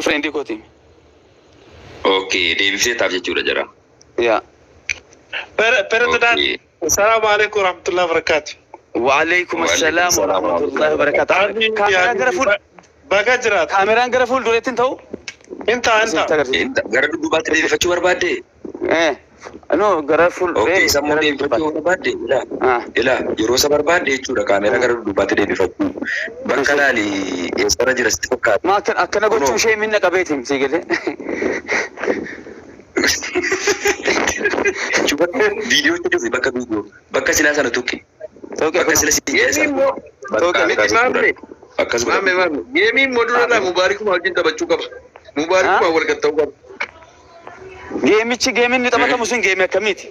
Friend kooti. Okay, deebisee taaf jechuudha jara. Yaa. President, Okay. Assalamu alaikum warahmatullahi wabarakatuh. Waalaikum assalaam Waalaikum salaam warahmatullahi wabarakatuh. Kaameraan gara fuul Baga jiraatu. kaameraan gara fuuldureetti hin ta'u? Inta Isinitti inta. agarsiisa. Gara dudduubaatti deebifachuu barbaadde? Eh. No, gara fuul Okay, eh, sammuu gara deebifachuu dudduubaatti. barbaadde? Ilaa, Ah. ilaa, yeroo isa barbaadde jechuudha kaameraa gara dudduubaatti deebifachuu. Bakka laali eessarra jira sitti fakkaata. Ma akkana akkana gochuu Kunoo. ishee minna qabeetiin sii galee. Viidiyootti dhufi bakka viidiyoo. Bakka silaa sana tuqi. Tooqee Bakka kun. sila sii jedhe Geemiin sana. immoo Bakka Tooqee. miti akkas maamme godhadhu. Akkas maamme godhadhu. maamme geemiin immoo dura Mubaarikuma wajjin taphachuu qaba. Mubaarikuma wal qaxxa'uu qaba. Geemichi geemiin ni taphatamu sun geemii akkamiiti?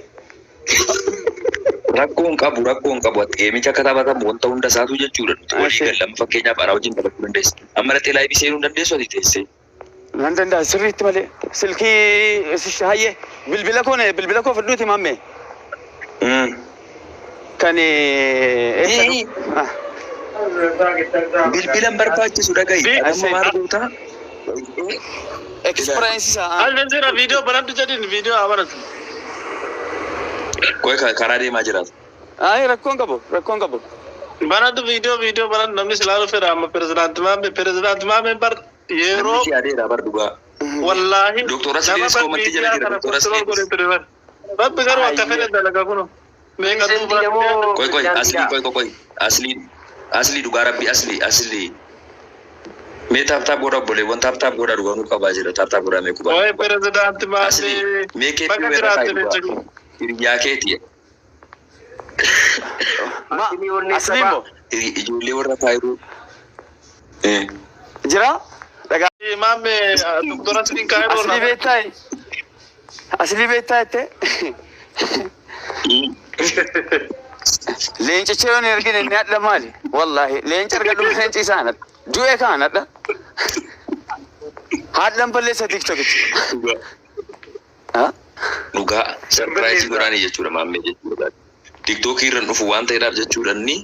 Rakkoon qabu rakkoon qabu ati geemicha akka taphatamu wanta hunda isaatu jechuudha. Nuti walii Ashee. galla amma fakkeenyaaf anaa wajjin taphachuu dandeessa. Amma dhattee live seenuu hin dandeessu ati teessee. Nan danda'a sirriitti malee. Silkii hayyee bilbila koo bilbila koo fudhuuti maamme. Kan eessa Ee, Bilbila hin barbaachisu dhagahi. Ati amma maal goota? Experience isaa. Al Jazeera video banadhu jedhin video haa banatu. Qoy karaa deemaa jiraata. Ayi rakkoon qabu rakkoon qabu. Banadhu video video banadhu namni silaalu fedha amma president maamme president maamme bar yeroo Namni si yaadeera bar dhugaa. Wallaahi Doktor nama Asliinis bar koomantii jala miidiyaa jira. kana Doktor control Asliinis. godhe ture bar. Rabbi garuu akka fedhe dalaga kuno. Meeqa duuba. Qoy qoy Aslii qoy qoy qoy Aslii Aslii dhugaa rabbi Aslii Aslii. Mee tap tap godha obboleewwan tap tap godha dhugaa nu qabaa jira tap tap godha mee kubaa. Waa'ee president Aslii maamme mee keetti baga weerra jiraatte taa'i dhugaa. leenca. Hiriyaa keeti. Ma Aslii immoo Ijoollee warra taayiruu. jira dhagaa. Maamme doktor Asliin kaayiroo Aslii beektaa? Aslii beektaa jettee? Leencicha yoon hin argine inni hadha maali? Wallaahi leenca argadhu leenci isaa hadha. Du'e kaan hadha. Hadhan balleessa tiktokicha. Dhugaa. Ha? Dhugaa surprise godhaanii jechuudha maammee jechuudha. Tiktookii irra dhufu waan ta'eedhaaf jechuudha inni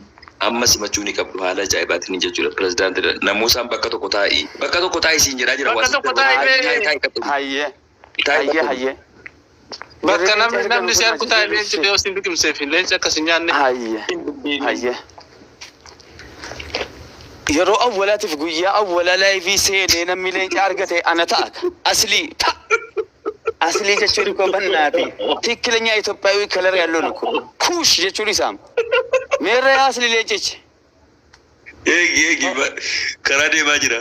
amma simachuu ni qabdu haala ajaa'ibaatiin jechuudha pirezidaantii namoosaan bakka tokko taa'ii bakka tokko taa'ii siin jedhaa jira Bakka waan tokko taa'ii taa'ii mee. taa'ii qaxxee Hayyee. taa'ii Hayyee qaxxee hayyee. Bakka namni namni si harku taa'e leenci dhiyoo sin liqimseef leenci akkas hin nyaanne. Hayyee. Hayyee. Yeroo awwalaatiif guyyaa awwalaa live seenee namni leenca argate ana ta'a. Aslii ta'a. Aslii jechuun koo bannaati. ትክክለኛ ኢትዮጵያዊ color ያለው ነው እኮ ኩሽ jechuun isaa. Meerra asli leencichi. Eegi eegi karaa deemaa jira.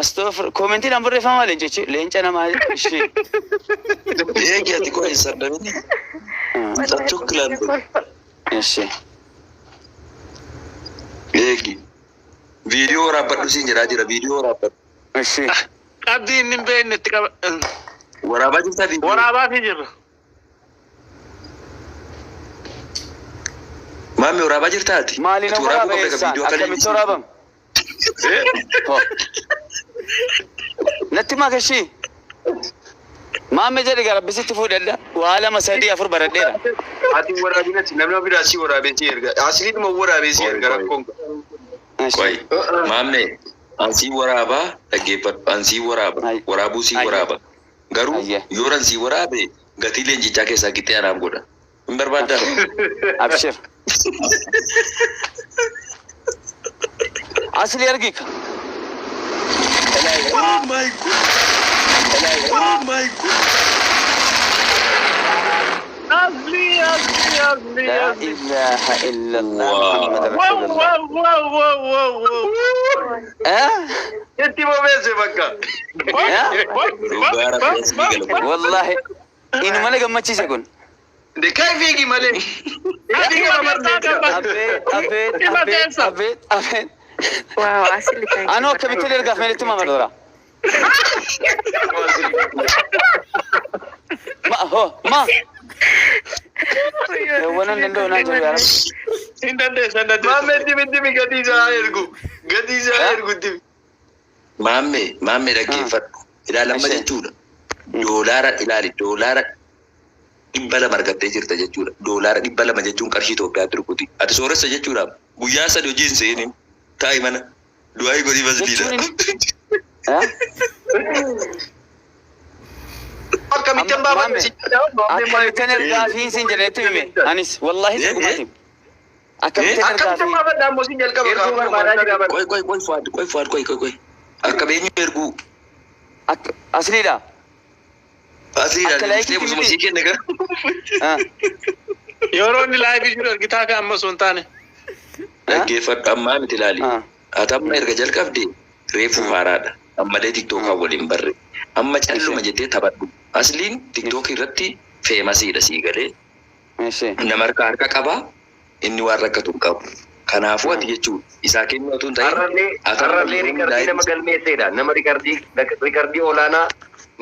Astoofir commentiidhaan barreeffamaa leencichi leenca namaa ishee. Eegi ati koo hin sardamini. Tokkilaan Ishee. Eegi. Viidiyoo waraabbadhu siin jedhaa jira viidiyoo waraabbadhu. Ishee. Qabdii inni hin beekne itti qaba. Waraabaa jirtaa viidiyoo? Waraabaa fi jirra. Maammi waraabaa jirtaa ati? Maali Ati nama waraabuu waraaba qabda ka eessaan viidiyoo akka akkamitti leenjisii. waraabama? Ho. Natti maa kashii? Maamme jedhi gara bisitti fuudhadha. Waa lama sadii afur baradheera. Ati waraabinati namni biraa si waraabee si erga. Asliidhuma waraabee si erga rakkoon. Qoy maamme ansii waraabaa dhaggeeffadhu ansii waraaba waraabuu sii waraaba garuu yoo ansii waraabe gatii leenjichaa keessaa qixxee anaaf godha hin barbaaddaa? Abshir. Asli argika. Oh my God! Oh my God! Asli asli asli La asli. ilaha illallah Wow. Muhammad Wow Rasulullah. wow wow wow wow wow. Eh? Itti bobeesse bakka. Eh? Dhugaa rabbi asli galata. Wallahi inuma na gammachiise kun. De kai fiigi malee. Abeet abeet abeet abeet abeet. Wow, asli thank you. Anoo akkamitti ergaaf meelitti mama dora. Ma ho ma. Wannan danda'u naan jedhu yaa Rabbi. Hin dandeessa hin dandeessa. Maammee dimi dimi gatii isaa ergu. Gatii isaa ergu dimi. Maamme maamme dhaggeeffadhu. Ilaalamma Ishee. jechuudha. Doolaara ilaali doolaara 200 argattee jirta jechuudha. Doolaara 200 jechuun qarshii Itoophiyaatti rukuti. Ati sooressa jechuudha. Guyyaa sadi hojii hin seenin. Taa'i mana. Du'aa godhii masgiida. Jechuun Eh? Akkamittan baafadha si jedha. Akkamittan ergaa fi sin jedhetti hime. Anis wallahi dhugumaati. Akkamittan ergaa Akkamittan fi baafadha ammoo sin jalqaba. Erguu barbaadaa jira bara. Qoy qoy qoy Fuad, qoy Fuad, qoy qoy qoy. Akka beenyu erguu. Asliidha. Asliidha. Akka laayikiitti Busuma miti. sii kenne gara. Ah. Yeroo inni live jiru ergitaa fi amma osoo hin taane. Dhaggeeffadhu ammaa miti ilaali. Ah. Ati amma erga jalqabde reefuu haaraadha. Ammallee TikTokaa waliin barre. Amma calluma jettee taphadhu. Asliin TikTokii irratti famousiidha sii galee. Eshi. Nama harka harka qabaa, inni waan rakkatu hin qabu. Kanaafuu ati jechuun isaa kennuu otoo hin ta'in Har'allee ati amma har'allee yeroo riikardii nama galmeesseedha. Nama riikardii olaanaa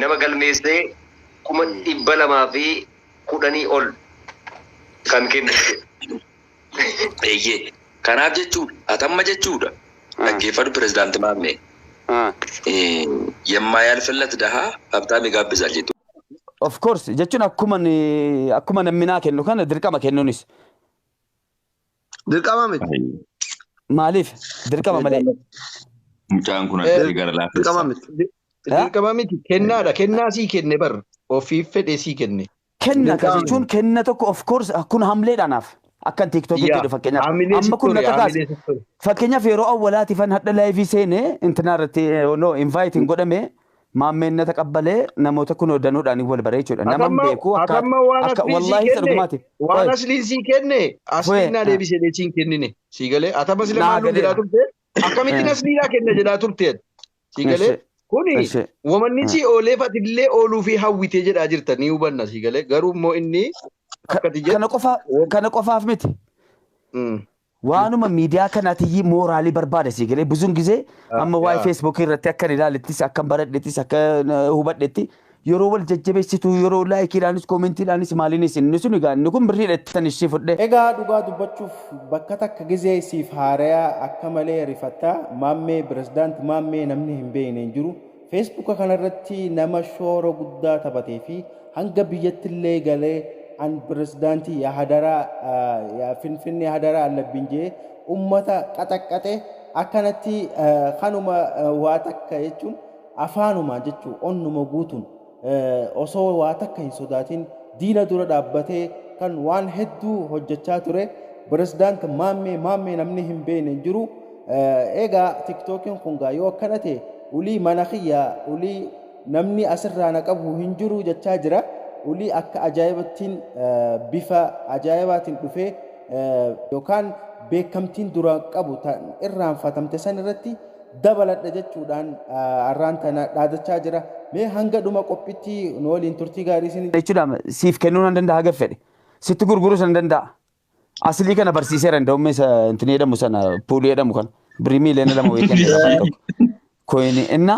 nama galmeessee 210,000 ol kan kenne. Eeyyee. Kanaaf jechuudha. Ati amma jechuudha. Dhaggeeffadhu pirezidaanti Maammee. Ah. የማያልፍለት ድሃ ሀብታም ይጋብዛል jettu. Of course jechuun akkuma namni naa kennu kana dirqama kennuunis. Dirqama miti. Maaliif? Dirqama malee. Mucaan kun akkasii gara Dirqama laafessa. miti. Dirqama miti. Kennaadha. Kennaa sii kenne bar. Ofiif fedhe sii kenne. Kenna ka Dirqama jechuun kenna tokko, of course, kun hamleedhaanaaf. Akkan TikTokitti Yaa. jedhu fakkeenyaaf. Haamilee Amma sitti kun tole. na kakaase. Haamilee sitti tole. Fakkeenyaaf yeroo awwalaatiifan hadha live seene intinaa irratti no invite godhame, maammeen na taqabbalee, namoota kun danuudhaan wal baree jechuudha. Nama hin Atamma beeku akka atamma waan akka asliin sii wallaahi isa kenne dhugumaati. waan Qoy asliin sii kenne asliin naa deebisee siin kennine sii galee atama sila naa maalum jedhaa galeera. turte, akkamittiin asliidhaa kenna jedhaa turte sii galee. Kuni wamanni sii ooleef atillee ooluu fi hawwitee jedhaa jirta ni hubanna sii galee, garuu immoo inni akkati jedhu Kana qofaaf miti. Waanuma miidiyaa kanaatiyyii mooraalii barbaada sii galee, ብዙን ጊዜ amma waa'ee Facebookii irratti akkan ilaalettis, akkan baradhettis, akka hubadhetti, yeroo wal jajjabeessitu, yeroo likeiidhaanis commentiidhaanis maaliinis, inni sun egaa inni kun birriidha ittan ishii fudhe. Egaa dhugaa dubbachuuf bakka takka gizee siif haarayaa akka malee rifattaa. Maammee, pirezidaant Maammee namni hin beekne hin jiru. Facebooka kanarratti nama shoora guddaa taphatee fi hanga biyyattillee galee an pirezidaantii yaa hadaraa yaa Finfinnee hadaraa allabbiin jee ummata qaxaqqaxe akkanatti kanuma waa takka jechuun afaanumaan jechuun onnuma guutuun osoo waa takka hin sodaatin diina dura dhaabbatee kan waan hedduu hojjechaa ture pirezidaant Maammee. Maammee namni hin beekne hin jiru. Egaa TikTokiin kun gaa yoo akkana ta'e ulii mana kiyyaa ulii namni asirraa na qabu hin jiru jechaa jira. Ulii akka ajaa'ibattiin bifa ajaa'ibaatiin dhufee yookaan beekamtiin dura qabu irraanfatamte san irratti dabaladha jechuudhaan arraan tana dhaadachaa jira. Mee hanga dhuma qophiitti nu waliin turtii gaarii isin Jechuudha siif kennuu nan danda'a, haga fedhe. Sitti gurguruus nan danda'a. Aslii kana barsiiseera, nda'umme isa intini jedhamu sana, puulii jedhamu kana, birrii 2 miiliyoona wayii kenneera afaan tokko. Koyini inna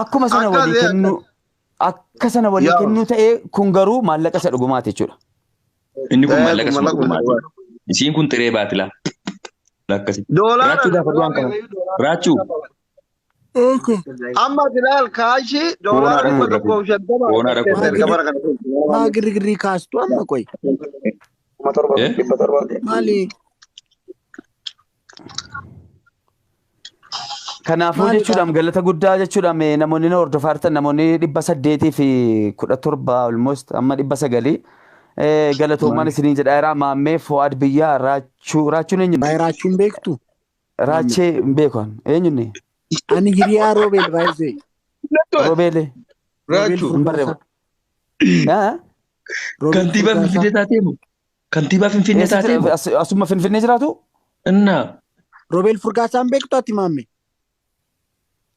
akkuma sana Akka walii kennuu akka sana walii kennuu ta'ee, kun garuu maallaqa isa dhugumaati jechuudha. Inni kun Kun maallaqa suma maallaqa dhugumaati. Isiin kun xiree baatila. Akkasi. Doolaara. Raachuu gaafadhu waan kana. Raachuu. Amma ilaal, kaashii doolaara Boonaa dhibba dhaquu tokkoof shantama Boonaa dhaquu. erga bara kana. Maa girgirrii kaastu amma qoy? Eh? Maali? Kanaafuu Maali jechuudhaan galata guddaa jechuudhaan namoonni na hordofaa jirtan, namoonni 817, almost amma 900, galatoomaan isiniin jedhaa jira. Maammee, Fu'aad biyyaa, Raachuu. Raachuun eenyuun? Baay'ee raachuun beektu? Raachee hin beeku eenyuun? Ani hiriyaa Roobeel baay'ee. Robeelee Roobeel Raachuu. hin barree. Furgaasaa. Roobeel Kantiibaa Furgaasaa. Finfinnee taatee moo? Kantiibaa Finfinnee taatee moo? Asuma Finfinnee jiraatu? Innaa. Roobeel Furgaasaan beektu ati, maamme?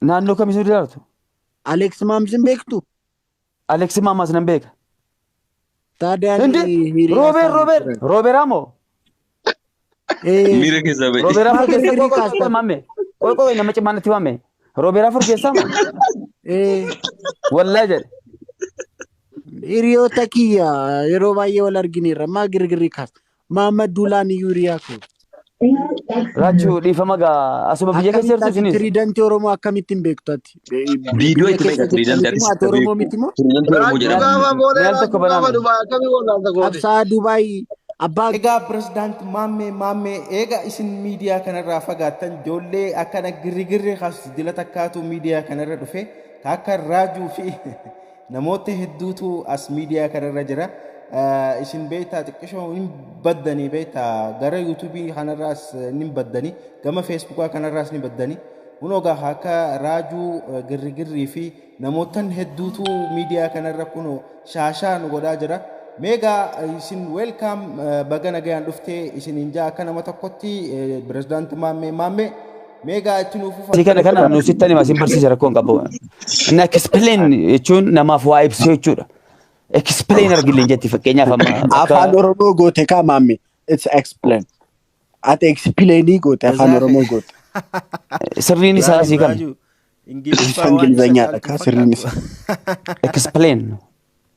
Naannoo kamiitu jiraatu? Aleeks Maamsin beektu? Aleksi Maamaas nan beeka. Taadaan Hindi hiriyaa Roobeel isaanii Roobeel turan. Roobeeraa moo? Miira keessaa ba'e. Roobeeraa Maa Furgeessaa girgirrii qoy qoy qoy kaastan? Maamme, qoy qoy, nama cimaa natti waame. Roobeeraa Furgeessaa moo? Wallaahi jedhe. Hiriyoota kiyya yeroo baay'ee wal argineerra. Maa girgirrii kaasta? Maamad Duulaan iyyuu hiriyaa koo. Raachuu dhiifama gaa, asuma biyya keessa Akkamitti jirtu ati isinis. tiriidantii Oromoo akkamittiin beektu ati? Viidiyoo Biyya itti keessa beeka tiriidantii jirtanitti moo atis ati Oromoo miti moo? Tiriidantii Oromoo Raachuu jedhama. gaafa boolee Mi'aan tokko raachuu gaafa banaame. Dubaay akkamii wallaalta goote? Qabsaa Dubaay. Abbaa Egaa pirezidaanti Maammee Maammee eega isin miidiyaa kanarraa fagaattan ijoollee akkana girrigirri kaasu dila takkaatu miidiyaa kanarra dhufe ka akka Raajuu fi namoota hedduutu as miidiyaa kanarra jira. Isin beektaa xiqqishoo hin baddanii beektaa gara yuutuubii kanarraas ni baddanii gama feesbuukaa kanarraas ni baddanii. Kunoo gaa akka Raajuu girrigirrii fi namootan hedduutu miidiyaa kanarra kunoo shaashaa nu godhaa jira. Meegaa isin welcome baga nagayaan dhuftee isiniin jaa akka nama tokkotti pirezidaanti Maammee Maammee meegaa itti nuuf Si kana kana nu sitti hima sin barsiisa rakkoon qabu. Inni explain jechuun namaaf waa ibsu jechuudha. Explain argillee jetti fakkeenyaaf amma akka Afaan Oromoo goote kaa maamme. It's explain. Ati explainii goote afaan Oromoo goote. Sirriin isaa asii kami? Raajuu Ingiliffaa waan isa Ingilizanyaadha caaltu kaa sirriin fakkaatu. isaa. Explain.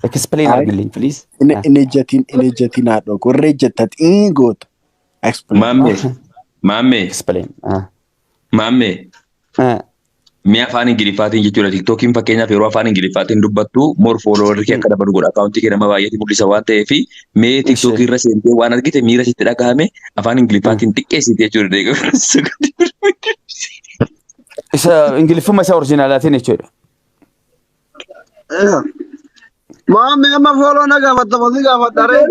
Explain Ay, argillee please. inni ejjatiin inni ejjatiin haadhoo warra ejjattat ii goota. Explain. Maammee. Maammee. Explain. Maammee. Mi'a afaan Ingiliffaatiin jechuudha. Tiktookiin fakkeenyaaf yeroo afaan Ingiliffaatiin dubbattu more followerri kee akka dabalu godha. Akkaawuntii kee nama baay'eetti mul'isa waan ta'eef mee tiktookii irra seentee waan argite miira sitti dhagahame afaan Ingiliffaatiin xiqqeessite jechuudha. Isa Ingiliffuma isa originalaatiin jechuudha. Maamme amma follow na gaafatta masi gaafadha ree.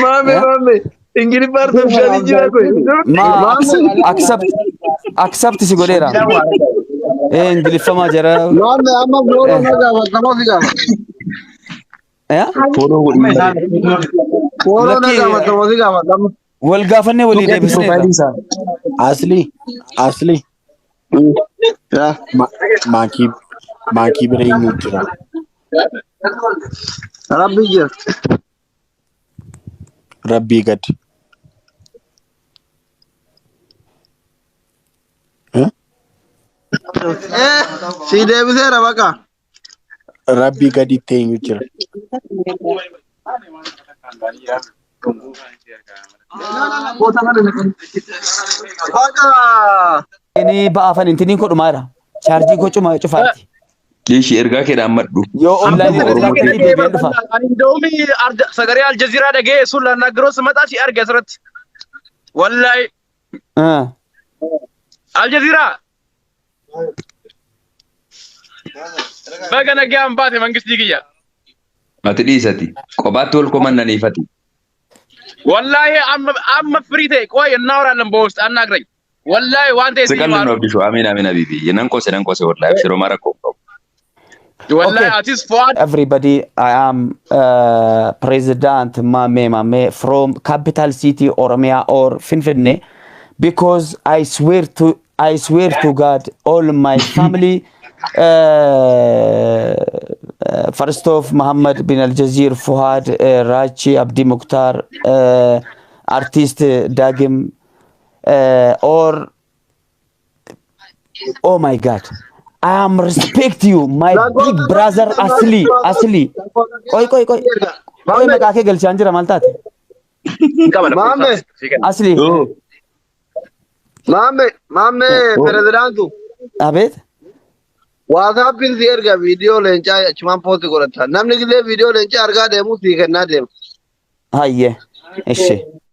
Maame maame Ingiliffa artificial jira koy. Ma accept accept si godheera. Ingiliffamaa jira. Maamme amma follow na gaafatta masi gaafadha. Follow godhi. Follow na Lakki gaafatta masi gaafadha. Wal gaafannee walii deebisneerra. Asli asli Yaa. Maakii maakii bira eenyu jira? Rabbi jira. Rabbii gadi. Eh? Si deebiseera baqa. Rabbii gaditti eenyu jira? Baqa. Inni ba'aafan intiniin kodhumaadha. Chaarjii koo cuma cufaatti. Liishi ergaa kee dhaammadhu. Yoo onlaayinii irra Oromoo jiraatanii deebi'een dhufa. Ani እንደውም sagalee Aljazeeraa dhaga'ee sun ላናግረው ስመጣ ሲያርግ asirratti wallahi Aljazeeraa baga nagaan baate mangistii kiyya. Ati dhiisati. Kophaatti wal komannaniifati. Wallahi amma amma firii ta'e ቆይ እናወራለን በውስጥ አናግረኝ wallahi waan ta'e si Siqalli nu himaa abdishu. Amiin amiin abibi. Nan qose nan qose wallahi abshiroo mara koo qabu. Wallahi atis Fuad. Everybody, I am President Mame Mame from capital city Oromia or Finfinne, because I swear to God, all my family. First of Muhammad bin Al Jazir, Fuad, Rachi, Abdi Mukhtar, artist Dagim, or oh my God, I am respect you, my big brother Asli, Asli. Oi, oi, oi. Oi, maqaa kee galchaan jira maal taate? Maamme. Asli. Maamme maamme pirezidaantu. Abeet. Waasaappiin si erga viidiyoo leencaa achumaan post godhata. Namni gisee viidiyoo leencaa argaa deemu sii kennaa deema. Hayyee. Ishi.